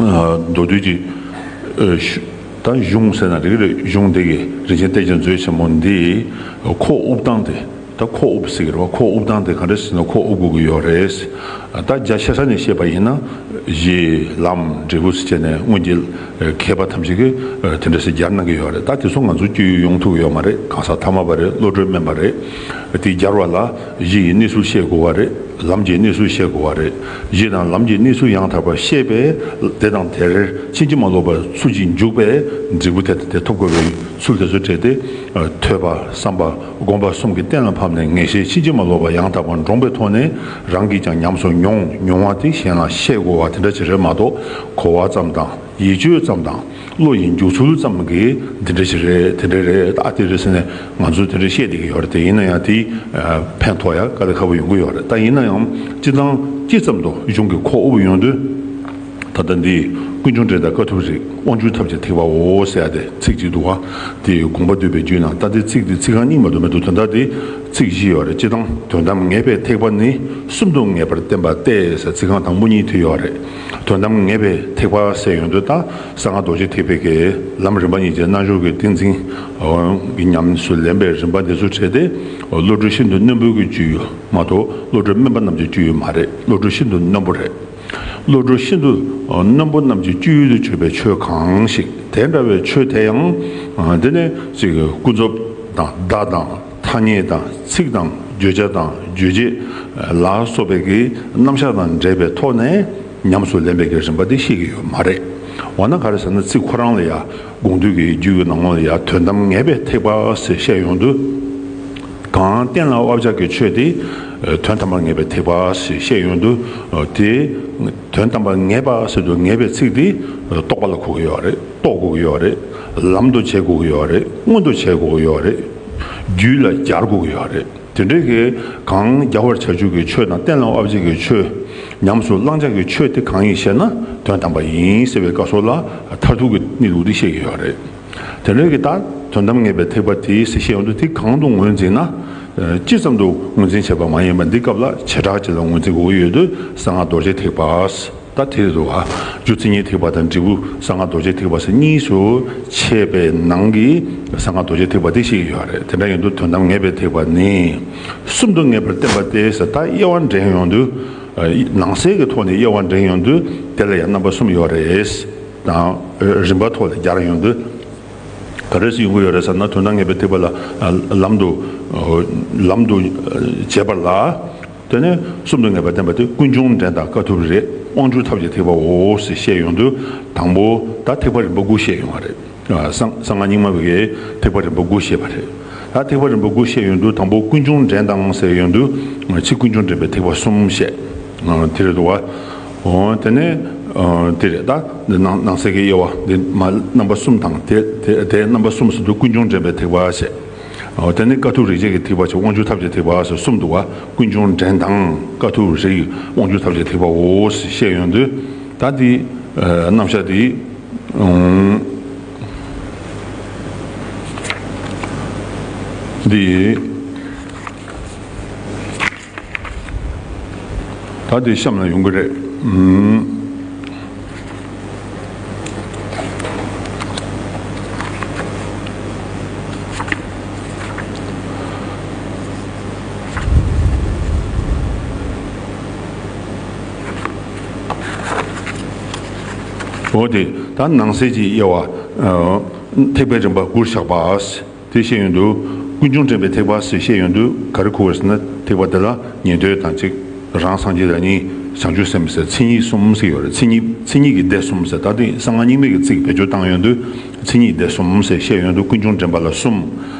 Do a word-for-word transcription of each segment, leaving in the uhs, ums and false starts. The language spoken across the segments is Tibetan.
མདོར་བསྡུས་ཀྱི་ད་གཞུང་ཟེར་ན་འགྲིག་གི་རེད། གཞུང་འདི་གི་རིན་ཆེན་གཏེར་གྱི་མཛོད་ཆེན་མོ་འདི་ཁོག་དབུབ་སྟངས་དེ། ད་ཁོག་དབུབ་ཟེར་གི་རེད་བ། ཁོག་དབུབ་སྟངས་དེ་ག་འདྲ་ཟེར་ན་ཁོག་དབུབ་དགོས་ཀྱི་ཡོད་རེད། ད་རྒྱ་ཆེ་ས་ནས་བཤད་པ་ཡིན་ན་གཞི་ལམ་འབྲས་བུ་ཟེར་བྱས་ནས་སྔོན་གྱི་མཁས་པ་ཐམས་ཅད་ཀྱིས་དེ་འདྲ་ཟེར་སྦྱར་གནང་གི་ཡོད་རེད། ད་དེ་ཚོ་ང་ཚོ་སྐྱོན་ཡོང་ཐུབ་ཀྱི་ཡོད་མ་རེད། གང་ཟག་ཐ་མལ་པ་རེད། བློ་གྲོས་དམན་པ་རེད། དེ་སྦྱར་བ་ལ་གཞི་ཡི་གནས་ཚུལ་ཤེས་དགོས་པ་རེད། ལམ་གྱི་གནས་ཚུལ་ཤེས་དགོས་པ་རེད། གཞི་དང་ལམ་གྱི་གནས་ཚུལ་ཡང་དག་པར་ཤེས་པས་དེ་དང་དེར་ཕྱིན་ཅི་མ་ལོག་པར་ཚུར་གཅིག་འཇུག་པས་འབྲས་བུ་དེ་དང་དེ་ཐོབ་དགོས་པའི་ཚུལ་དེ་ཚོ་བྲལ་ཏེ། ཐོས་པ་བསམ་པ་སྒོམ་པ་གསུམ་གྱིས་གཏན་ལ་ཕབ་ནས་ངེས་ཤེས་ཕྱིན་ཅི་མ་ལོག་པ་ཡང་དག་པར་འདྲོངས་པའི་ཐོག་ནས་རང་གིས་ཀྱང་ཉམས་སུ་མྱོང་མྱོང་བ་དེ་གཞན་ལ་བཤད་དགོས་པ་དེ་འདྲ་ཅིག་རེད་མ་གཏོགས། གོ་བ་ཙམ་དང་ཡིད་དཔྱོད་ཙམ་དང་བློ་ཡི་འཇུག་ཚུལ་ཙམ་གྱིས་འདི་འདྲ་ཞིག་རེད། དེ་འདྲ་རེད། ཨ་དེ་རེད་ཟེར་ནས་ང་ཚོས་དེ་འདྲ་བཤད་བསྡད་ཀྱི་ཡོད་རེད། དེ་ཡིན་ན་ཡང་དེ་ཕན་ཐོགས་ཡ་དཀའ་ལས་ཁག་པོ་ཡོང་གི་ཡོད་རེད། ད་ཡིན་ན་ཡང་སྤྱིར་བཏང་སྤྱི་ཙམ་དུ་གཞུང་གི་ཁོག་དབུབ་ཡོང་དུས། ད་ལྟ་འདི་ཀུན་འབྱུང་འགྲན་ཟླ་དཀའ་ཐུབ་རིགས་དབང་སྒྱུར་ཐབས་ཀྱི་ཐེག་པའོ་ཟེར་ཡ་དེ་ཚིག་གཅིག་འདུག་བ། དེ་དགོངས་པ་འདུས་པའི་རྒྱུད་ནང་ད་དེ་ཚིག་དེ་ཚིག་རྐང་གཉིས་མ་གཏོགས་མི་འདུག་དོན་དག་དེ་ཚིག་བཞི་ཡོད་རེད། སྤྱིར་བཏང་དོན་དམ་ངེས་པའི་ཐེག་པ་ནི། གསུམ་དུ་ངེས་པར་བསྟན་པ་སྟེ་ཟེར་ཚིག་རྐང་དང་པོ་གཉིས་དེ་ཡོད་རེད། དོན་དམ་ངེས་པའི་ཐེག་པ་ཟེར་ཡོང་དུས་ད་གསང་སྔགས་རྡོ་རྗེ་ཐེག་པའི་གི་ལམ་རིམ་པ་གཉིས་ཀྱི་རྣལ་འབྱོར་གྱི་ཏིང་འཛིན་གྱི་ཉམས་སུ་ལེན་པའི་རིམ་པ་འདི་ཚོ་བྲལ་ཏེ། བློ་གྲོས་ཤིན་ཏུ་རྣོན་པོའི་གི་སྤྱོད་ཡུལ་མ་གཏོགས་བློ་གྲོས་དམན་པ་རྣམས་ཀྱི་སྤྱོད་ཡུལ་མ་རེད། བློ་གྲོས་ཤིན་ཏུ་རྣོན་པོ་རེད། བློ་གྲོས་ཤིན་ཏུ་རྣོན་པོ་རྣམས་ཀྱི་སྤྱོད་ཡུལ་དུ་གྱུར་པའི་ཆོས་གང་ཞིག་དེ་འདྲ་བའི་ཆོས་དེ་ཡང་། དེ་ནི་ཅིག་ཀུན་རྫོབ་དང་བརྡ་དང་ཐ་སྙད་དང་ཚིག་དང་བརྗོད་བྱ་དང་རྗོད་བྱེད་ལ་སོགས་པའི་གི་རྣམ་གཞག་དང་འབྲེལ་བའི་ཐོག་ནས་ཉམས་སུ་ལེན་པའི་གི་རིམ་པ་དེ་ཤེས་ཀྱི་ཡོད་མ་རེད། འོ་ན་ག་རེ་ཟེར་ན་ཚིག་ཁོ་རང་ལ་ཡང་དགོངས་འདུས་ཀྱི་རྒྱུད་ཀྱི་ནང་ལོགས་ལ་ཡང་དོན་དམ་ངེས་པའི་ཐེག་པ་ཟེར་བཤད་ཡོང་དུས། གང་གཏན་ལ་དབབ་བྱ་གི་ཆོས་དེ་དོན་དམ་པར་ངེས་པའི་ཐེག་པ་ཞེས་བཤད་ཡོང་དུས། དེ་དོན་དམ་པར་ངེས་པ་ཟེར་དུས་ངེས་པའི་ཚིག་དེ་རྟོགས་པ་ལ་གོ་གི་ཡོད་རེད། རྟོགས་དགོས་ཀྱི་ཡོད་རེད། ལམ་དུ་བྱེད་དགོས་ཀྱི་ཡོད་རེད། མངོན་དུ་བྱེད་དགོས་ཀྱི་ཡོད་རེད། རྒྱུད་ལ་སྦྱར་དགོས་ཀྱི་ཡོད་རེད། དེ་འདྲའི་གི་གང་རྒྱལ་བར་བྱ་རྒྱུ་གི་ཆོས་དང་གཏན་ལ་དབབ་བྱེད་ཀྱི་ཆོས། ཉམས་སུ་བླང་བྱ་གི་ཆོས་དེ་གང་ཡིན་ཞེ་ན་དོན་དམ་པ་ཡིན་ཟེར་བའི་སྐབས་སུ་ལ་མཐར་ཐུག་གི་གནས་ལུགས་དེ་བཤད་ཀྱི་ཡོད་རེད། དེ་འདྲའི་གི་ད་དོན་དམ་ངེས་པའི་ཐེག་པ་དེ་ཟེར་བཤད་ཡོང་དུས་དེ་གང་དུ་ངོས་འཛིན་ན། སྤྱི་ཙམ་དུ་ངོས་འཛིན་བྱས་པ་མ་ཡིན་པ་འདི་སྐབས་ལ་བྱེ་བྲག་ཅིག་ལ་ངོས་འཛིན་དགོས་ཀྱི་ཡོད་དུས་གསང་སྔགས་རྡོ་རྗེ་ཐེག་པ། ད་དེ་རེད་འདུག་བ། རྒྱུ་མཚན་ཉིད་ཐེག་པ་དང་འབྲས་བུ་གསང་སྔགས་རྡོ་རྗེ་ཐེག་པ་ཟེར་གཉིས་སུ་ཕྱེ་བའི་ནང་གི་གསང་སྔགས་རྡོ་རྗེ་ཐེག་པ་དེ་བཤད་ཀྱི་ཡོད་རེད། དེ་འདྲ་ཡིན་དུས་དོན་དམ་ངེས་པའི་ཐེག་པ་ནི། གསུམ་དུ་ངེས་པར་བསྟན་པ་སྟེ་ཟེར་ད་དབྱེ་བ་འདྲེན་ཡོང་དུས། ནང་གསེས་ཀྱི་ཐོག་ནས་དབྱེ་བ་འདྲེན་ཡོང་དུས་དེ་ལ་ཡང་རྣམ་པ་གསུམ་ཡོད་རེད། དང་རིམ་པ་ཐོག་ལ་སྦྱར་ཡོང་དུས། ག་རེ་ཟེར་ཡོང་གི་ཡོད་རེད་ཟེར་ན་དོན་དམ་ངེས་པའི་ཐེག་པ་ལ་ལམ་དུ་ལམ་དུ་བྱེད་པ་ལ། དེ་ནས་གསུམ་དུ་ངེས་པར་བསྟན་པ་དེ་ཀུན་འབྱུང་འགྲན་ཟླ་དཀའ་ཐུབ་རིགས་དབང་སྒྱུར་ཐབས་ཀྱི་ཐེག་པའོ་ཞེས་བཤད་ཡོང་དུས་དང་པོ་ད་ཐེག་པ་རིམ་པ་དགུ་བཤད་ཡོང་བ་རེད། གསང་གསང་སྔགས་རྙིང་མ་བའི་ཐེག་པ་རིམ་པ་དགུ་བཤད་པ་རེད། ད་ཐེག་པ་རིམ་པ་དགུ་བཤད་ཡོང་དུས་དང་པོ་ཀུན་འབྱུང་འགྲན་དང་ཟེར་ཡོང་དུས་ཕྱི་ཀུན་འབྱུང་འགྲན་པའི་ཐེག་པ་གསུམ་བཤད། དེ་རེད་འདུག་བ། འོ་དེ་ནས་དེ་རེད་ད། ནང་ནང་གསེས་ཀྱི་དབྱེ་བ་འདི་མ་རྣམ་པ་གསུམ་དང་དེ་དེ་དེ་རྣམ་པ་གསུམ་ཟེར་དུས་ཀུན་འབྱུང་འགྲན་པའི་ཐེག་པ་བཤད། འོ་དེ་ནས་དཀའ་ཐུབ་རིགས་བརྒྱད་ཀྱི་ཐེག་པ་བྱས་དབང་སྒྱུར་ཐབས་ཀྱི་ཐེག་པ་ཟེར་གསུམ་འདུག་བ། ཀུན་འབྱུང་འགྲན་དང་དཀའ་ཐུབ་རིགས་དབང་སྒྱུར་ཐབས་ཀྱི་ཐེག་པའོ་ཞེས་བཤད་ཡོང་དུས་ད་འདི་རྣམ་གཞག་འདི་འདི་ད་འདི་གཤམ་ལ་ཡོང་གི་རེད། འོ་དེ་ད་ནང་གསེས་ཀྱི་དབྱེ་བ། ཐེག་པའི་རིམ་པ་དགུར་བཞག་པ། དེ་བཤད་ཡོང་དུས་ཀུན་འབྱུང་འདྲེན་པའི་ཐེག་པ་ཞེས་བཤད་ཡོང་དུས་ག་རེ་གོ་དགོས་ཟེར་ན་ཐེག་པ་དེ་ལ་ཉན་ཐོས་དང་གཅིག་རང་སངས་རྒྱས་དང་གཉིས། བྱང་ཆུབ་སེམས་ཟེར་མཚན་ཉིད་གསུམ་ཟེར་ཡོད་རེད། མཚན་ཉིད་མཚན་ཉིད་ཀྱི་སྡེ་གསུམ་ཟེར་ད་དེ་གསང་སྔགས་རྙིང་མའི་གི་ཚིག་བེད་སྤྱོད་བཏང་ཡོང་དུས་མཚན་ཉིད་སྡེ་གསུམ་ཟེར་བཤད་ཡོང་དུས་ཀུན་འབྱུང་འདྲེན་པ་ལ་གསུམ།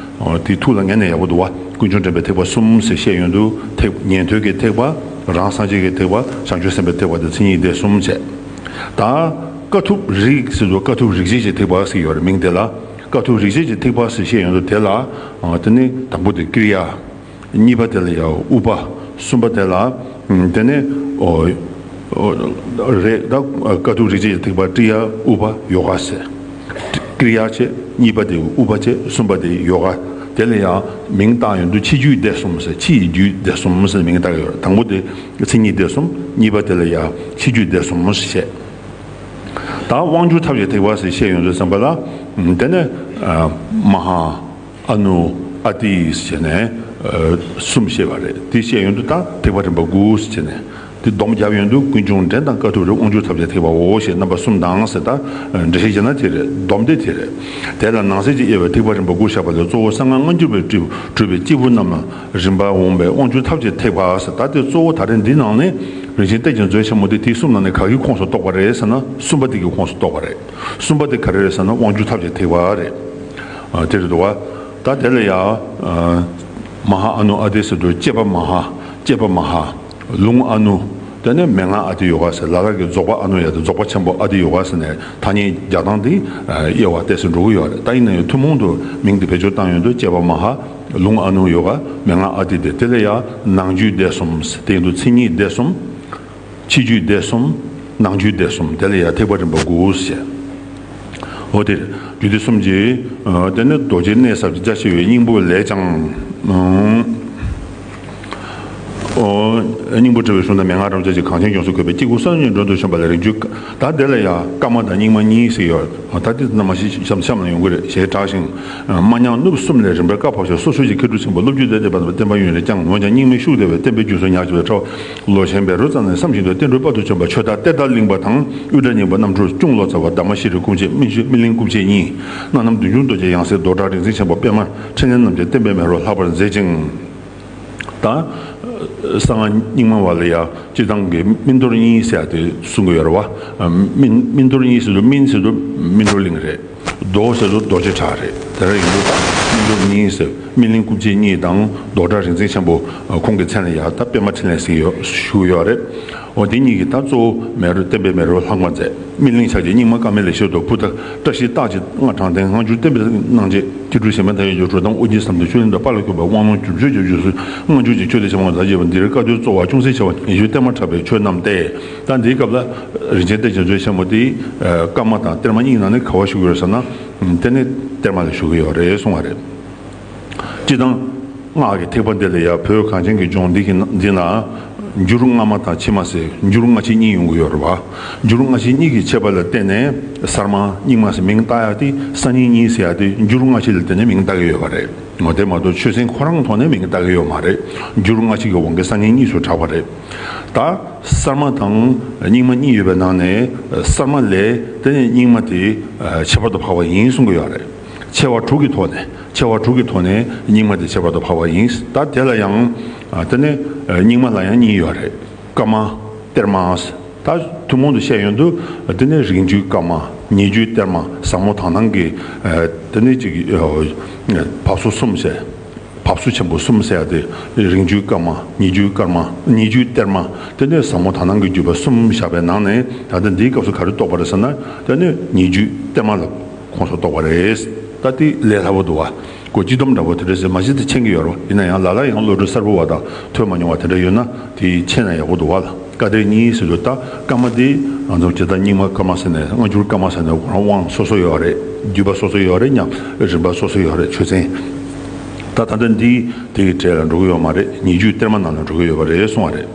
དེ་ཐུགས་ལ་ངེས་ནས་ཡག་པོ་འདུག་བ། ཀུན་འབྱུང་འདྲེན་པའི་ཐེག་པ་གསུམ་ཟེར་བཤད་ཡོང་དུས་ཐེག་ཉན་ཐོས་ཀྱི་ཐེག་པ། རང་སངས་རྒྱས་ཀྱི་ཐེག་པ། བྱང་ཆུབ་སེམས་དཔའི་ཐེག་པ་དེ་མཚན་ཉིད་སྡེ་གསུམ་བྱས། ད་དཀའ་ཐུབ་རིགས་ཟེར་དུས་དཀའ་ཐུབ་རིགས་བརྒྱད་ཀྱི་ཐེག་པ་ཟེར་ཡོད་རེད་མིང་དེ་ལ། དཀའ་ཐུབ་རིགས་བརྒྱད་ཀྱི་ཐེག་པ་ཟེར་བཤད་ཡོང་དུས་དེ་ལ། དེ་ནི་དང་པོ་དེ་ཀྲི་ཡ། གཉིས་པ་དེ་ལ་ཡང་ཨུ་པ། གསུམ་པ་དེ་ལ། དེ་ནས་ཨོ། རེད་ད། དཀའ་ཐུབ་རིགས་བརྒྱད་ཀྱི་ཐེག་པ་ཀྲི་ཡ་ཨུ་པ་ཡོ་ག་ཟེར། ཀྲི་ཡ་བྱས། གཉིས་པ་དེ་ཨུ་པ་བྱས། གསུམ་པ་དེ་ཡོ་ག་དེ་ལ་ཡང་མིང་བཏགས་ཡོང་དུས་ཕྱི་རྒྱུད་སྡེ་གསུམ་ཟེར་ཕྱི་ཡི་རྒྱུད་སྡེ་གསུམ་ཟེར་མིང་བཏགས་ཡོད་རེད། དང་པོ་དེ་མཚན་ཉིད་སྡེ་གསུམ། གཉིས་པ་དེ་ལ་ཡང་ཕྱི་རྒྱུད་སྡེ་གསུམ་ཟེར་བཤད། ད་དབང་བསྒྱུར་ཐབས་ཀྱི་ཐེག་པ་ཟེར་བཤད་ཡོང་དུས་ཙམ་པ་ལ། དེ་ནས་མ་ཧཱ། ཨ་ནུ། ཨ་ཏི་ཟེར་ནས་གསུམ་བཤད་པ་རེད། དེ་བཤད་ཡོང་དུས་ད་ཐེག་པ་རིམ་པ་དགུ་ཟེར་ནས། དེ་སྡོམ་བརྒྱབ་ཡོང་དུས་ཀུན་འབྱུང་འདྲེན་དང་དཀའ་ཐུབ་རེད། དབང་བསྒྱུར་ཐབས་ཀྱི་ཐེག་པའོ་ཞེས་རྣམ་པ་གསུམ་དང་ཟེར། ད་འགྲེལ་བཤད་བྱས་ན་དེ་རེད། སྡོམ་དེ་དེ་རེད། དེ་ལ་ནང་གསེས་ཀྱི་དབྱེ་བའི་ཐེག་པ་རིམ་པ་དགུ་བཞག་པ་ལས་གཙོ་བོ་གསང་སྔགས་སྔ་འགྱུར་བས་གྲུབ་པའི་སྐྱེས་བུ་རྣམས་ལ་རིམ་པར་འོང་བའི་དབང་བསྒྱུར་ཐབས་ཀྱི་ཐེག་པ་ཟེར། ད་དེ་གཙོ་བོ་ད་རེས་འདི་ནང་ནས་རིན་ཆེན་གཏེར་གྱི་མཛོད་ཆེན་མོ་དེ་དེའི་གསུམ་ནང་ནས་ག་གི་ཁོངས་སུ་གཏོགས་པ་རེད་ཟེར་ན། གསུམ་པ་དེ་གི་ཁོངས་སུ་གཏོགས་པ་རེད། གསུམ་པ་དེ་ག་རེ་རེད་ཟེར་ན་དབང་བསྒྱུར་ཐབས་ཀྱི་ཐེག་པ་རེད། ཨ། དེ་རེད་འདུག་བ། ད་དེ་ལ་ཡ། ཨ། མ་ཧཱ་ཨ་ནུ་ཨ་ཏི་ཟེར་དུས་སྐྱེས་པ་མ་ཧཱ། སྐྱེས་པ་མ་ཧཱ། ལུང་ཨ་ནུ། དེ་ནས་མན་ངག་ཨ་ཏི་ཡོ་ག་ཟེར། ལ་དྭགས་ཀྱི་རྫོགས་པ་ཨ་ནུ་ཡ་དང་རྫོགས་པ་ཆེན་པོ་ཨ་ཏི་ཡོ་ག་ཟེར་ནས་ཐ་སྙད་རྒྱག་སྟངས་དེ་དབྱེ་བ་ཏོག་ཙམ་འགྲོ་གི་ཡོད་རེད། ད་ཡིན་ན་ཡང་ཐུན་མོང་དུ་མིང་དེ་བེད་སྤྱོད་བཏང་ཡོང་དུས་སྐྱེས་པ་མ་ཧཱ། ལུང་ཨ་ནུ་ཡོ་ག་མན་ངག་ཨ་ཏི་སྟེ། དེ་ལ་ཡ་ནང་རྒྱུད་སྡེ་གསུམ་ཟེར། དེ་ཡིན་དུས་མཚན་ཉིད་སྡེ་གསུམ། ཕྱི་རྒྱུད་སྡེ་གསུམ། ནང་རྒྱུད་སྡེ་གསུམ། དེ་ལ་ཡང་ཐེག་པ་རིམ་པ་དགུ་ཟེར། འོ་དེ་རྒྱུད་སྡེ་གསུམ་གྱི། ཨ། དེ་ནི་རྡོ་རྗེ་གནས་ཟབ་ཀྱི་རྒྱ་ཆེ་བའི་སྙིང་པོ་ལས་ཀྱང་། ཨ། ཨོ། སྙིང་པོ་དྲིལ་བའི་གཞུང་དང་མན་ངག་རབ་འབྱེད་ཀྱི་གངས་ཅན་ལྗོངས་སུ་བཀོད་པའི་སྐྱེ་དགུའི་སངས་རྒྱས་མགྲོན་དུ་བྱོན་པ་ལས་རིང་བརྒྱུད། ད་དེ་ལ་ཡང་བཀའ་མ་དང་རྙིང་མ་གཉིས་ཟེར་ཡོད། ད་དེ་ནང་མ་ཤེས་ཤམ་ཤམ་ལ་ཡོང་གི་རེད། ཞེས་གྲགས་ཤིང་། མ་ཉམས་ནུབ་གསུམ་ལས་རིམ་པར་བཀའ་བབས་ཤིང་། སོ་སོ་ཡི་མཁས་གྲུབ་ཆེན་པོ་བློ་བརྒྱུད་དེ་བསྟན་པ་རྣམས་བསྟན་པ་ཡུན་རིང་བསྐྱངས། འོན་ཀྱང་རྙིང་མའི་ཤུགས་དལ་བས་བསྟན་པའི་རྒྱུན་སྲོལ་ཉག་ཕྱིར་བྲལ་བ། ལོ་གཞོན་པའི་རོ་ཙམ་ནས་བསམ་བཞིན་དུ་བསྟན་འགྲོའི་དཔལ་དུ་བྱོན་པ། ཆོས་བདག་གཏེར་བདག་གླིང་པ་དང་། ཨུ་ཏྲ་གཉན་པ་རྣམ་གྲོལ་གཅུང་ལོ་ཙཱ་བ། དྷརྨ་ཤྲཱི་ཀུན་མཁྱེན་སྨིན་ཤུལ་སྨིན་གླིང་སྐུ་མཆེད་གཉིས། སྣ་ནམ་བདུད་འཇོམས་རྡོ་རྗེ་ཡང་སྲིད་རྡོར་གྲགས་རིག་འཛིན་ཆེན་པོ་པདྨ་འཕྲིན་ལས་རྣམས་ཀྱིས་བསྟན་པའི་མེ་རོ་ལྷག་པར་མཛད་ཅིང་། ད་གསང་སྔགས་རྙིང་མ་བ་ལ་ཡ་སྤྱིར་བཏང་གི་སྨིན་གཏོར་གཉིས་ཟེར་ཡ་དེ་གསུང་གི་ཡོད་རེད་བ། སྨིན་སྨིན་གཏོར་གཉིས་ཟེར་དུས་སྨིན་ཟེར་དུས་སྨིན་གྲོལ་གླིང་རེད། རྡོ་ཟེར་དུས་རྡོ་རྗེ་བྲག་རེད། དེ་འདྲ་ཡིན་དུས་སྨིན་གཏོར་གཉིས་ཟེར། སྨིན་གླིང་སྐུ་མཆེད་གཉིས་དང་རྡོར་གྲགས་རིག་འཛིན་ཆེན་པོ་ཁོང་གི་མཚན་ལ་ཡ་ད་པདྨ་འཕྲིན་ལས་ཟེར་ཡོད་ཞུ་གི་ཡོད་རེད། འོ་དེ་གཉིས་ཀྱིས་ད་གཙོ་བོ་མེ་རོ་བསྟན་པའི་མེ་རོ་ལྷག་མ་མཛད། སྨིན་གླིང་ཕྱག་རྒྱའི་རྙིང་མ་བཀའ་མའི་ལེགས་བཤད་དུ། བུདྡྷ་བཀྲ་ཤིས་རྟགས་ཀྱི་སྔགས་དྲང་བདེན། སྔ་འགྱུར་བསྟན་པའི་རྣམ་འབྱེད་མཁས་གྲུབ་གཞན་ཕན་མཐའ་ཡས་ཀྱི་གྲོལ་གདམས། ཨོ་རྒྱན་ཟབ་དོན་ཆོས་གླིང་དང་པཱ་ལགས་མཁྱེན་པའི་དབང་ལུང་སྒྱུར་བཅོས་ཀྱི་བརྗོད་ཚུལ། སྔ་འགྱུར་གྱི་ཆོས་སྡེ་ཆེན་མོ་དང་བཅས་པ་འདིར་བཀའ་བསྡུའི་རྩོལ་བ་ཅུང་ཟད་ཆེ་བ་ཉེ་བརྒྱུད་གཏེར་མ་འཁྲབ་པའི་ཆོས་རྣམས་ཏེ། ད་འདིའི་སྐབས་ལ་རིན་ཆེན་གཏེར་གྱི་མཛོད་ཆེན་མོ་དེ་བཀའ་མ་དང་གཏེར་མ་གཉིས་ནང་ནས་ག་བ་ཞུ་གི་ཡོད་ཟེར་ན། དེ་ནི་གཏེར་མ་ལ་ཞུ་གི་ཡོད་རེད་གསུང་བ་རེད། སྤྱིར་བཏང་སྔགས་ཀྱི་ཐེག་པ་འདི་ལ་ཡང་བོད་གངས་ཅན་གྱི་ལྗོངས་འདི་གི་ནང་འདི་ན་འགྱུར་སྔ་མ་དང་ཕྱི་མ་ཟེར་འགྱུར་སྔ་ཕྱི་གཉིས་ཡོང་གི་ཡོད་རེད་བ། འགྱུར་སྔ་ཕྱི་གཉིས་ཀྱི་ཁྱད་པར་ལ་བརྟེན་ནས་གསར་མ་རྙིང་མ་ཟེར་མིང་བཏགས་ཡག་དེ་སང་ཉིན་གཉིས་ཟེར་ཡག་དེ་འགྱུར་སྔ་ཕྱི་ལ་བརྟེན་ནས་མིང་བཏགས་ཀྱི་ཡོད་པ་རེད། འོ་དེ་མ་གཏོགས་ཆོས་ཚན་ཁོ་རང་ཐོག་ནས་མིང་བཏགས་ཀྱི་ཡོད་མ་རེད། འགྱུར་སྔ་ཕྱི་གི་དབང་གིས་སང་ཉིན་གཉིས་སུ་གྲགས་པ་རེད། ད་གསར་མ་དང་རྙིང་མ་གཉིས་ཡོད་པའི་ནང་ནས་གསར་མ་ལས་དེ་ནས་རྙིང་མ་དེ་ཁྱད་པར་དུ་འཕགས་པ་ཡིན་གསུང་གི་ཡོད་རེད། ཆེ་བ་དྲུག་གི་ཐོག་ནས། ཆེ་བ་དྲུག་གི་ཐོག་ནས་རྙིང་མ་དེ་ཁྱད་པར་དུ་འཕགས་པ་ཡིན། ད་དེ་ལ་ཡང་། ཨ། དེ་ནས་རྙིང་མ་ལ་ཡང་གཉིས་ཡོད་རེད། བཀའ་མ། གཏེར་མ། ད་ཐུན་མོང་དུ་བཤད་ཡོང་དུས་དེ་ནས་རིང་བརྒྱུད་བཀའ་མ། ཉེ་བརྒྱུད་གཏེར་མ། ཟབ་མོ་དག་སྣང་གི། ཨ། དེ་ནས་ཅིག་ཨ། བབས་སོ་གསུམ་ཟེར། བབས་སོ་ཆེན་པོ་གསུམ་ཟེར་ཡ་དེ་རིང་བརྒྱུད་བཀའ་མ། ཉེ་བརྒྱུད་བཀའ་མ། ཉེ་བརྒྱུད་གཏེར་མ། དེ་ནས་ཟབ་མོ་དག་སྣང་གི་བརྒྱུད་པ་གསུམ་བཞག་པའི་ནང་ནས་ད་ལྟ་འདིའི་སྐབས་སུ་ག་རེ་གཏོགས་པ་རེད་ཟེར་ན། དེ་ནས་ཉེ་བརྒྱུད་གཏེར་མ་ལ་ཁོངས་སུ་གཏོགས་པ་རེད། ད་དེ་ལས་སླ་པོ་འདུག་བ། ཁོ་སྤྱི་སྡོམ་འདྲ་པོ་དེ་འདྲ་ཟེར་མ་གཞི་དེ་མཁྱེན་གྱི་ཡོད་རེད་བ། ཡིན་ན་ཡང་ལ་ལ་ཡང་བློ་གྲོས་གསར་པ་བ་དང་ཐོས་མ་མྱོང་བ་དེ་འདྲ་ཡོད་ན་དེ་མཁྱེན་ན་ཡག་པོ་འདུག་བ་ལ། བཀའ་གཏེར་གཉིས་ཟེར་དུས་ད་བཀའ་མ་དེ་ང་ཚོ་སྤྱིར་བཏང་རྙིང་མ་བཀའ་མ་ཟེར་ནས་སྔ་འགྱུར་བཀའ་མ་ཟེར་ནས་ཁོ་རང་དབང་སོ་སོ་ཡོད་རེད། བརྒྱུད་པ་སོ་སོ་ཡོད་རེད་སྙམ། རིམ་པ་སོ་སོ་ཡོད་རེད། ཆོས་ཚན། ད་ད་ལྟ་འདི་དེ་གི་གྲས་ལ་འགྲོ་གི་ཡོད་མ་རེད། ཉེ་བརྒྱུད་གཏེར་མ་ནང་ལ་འགྲོ་གི་ཡོད་པ་རེད་གསུང་བ་རེད།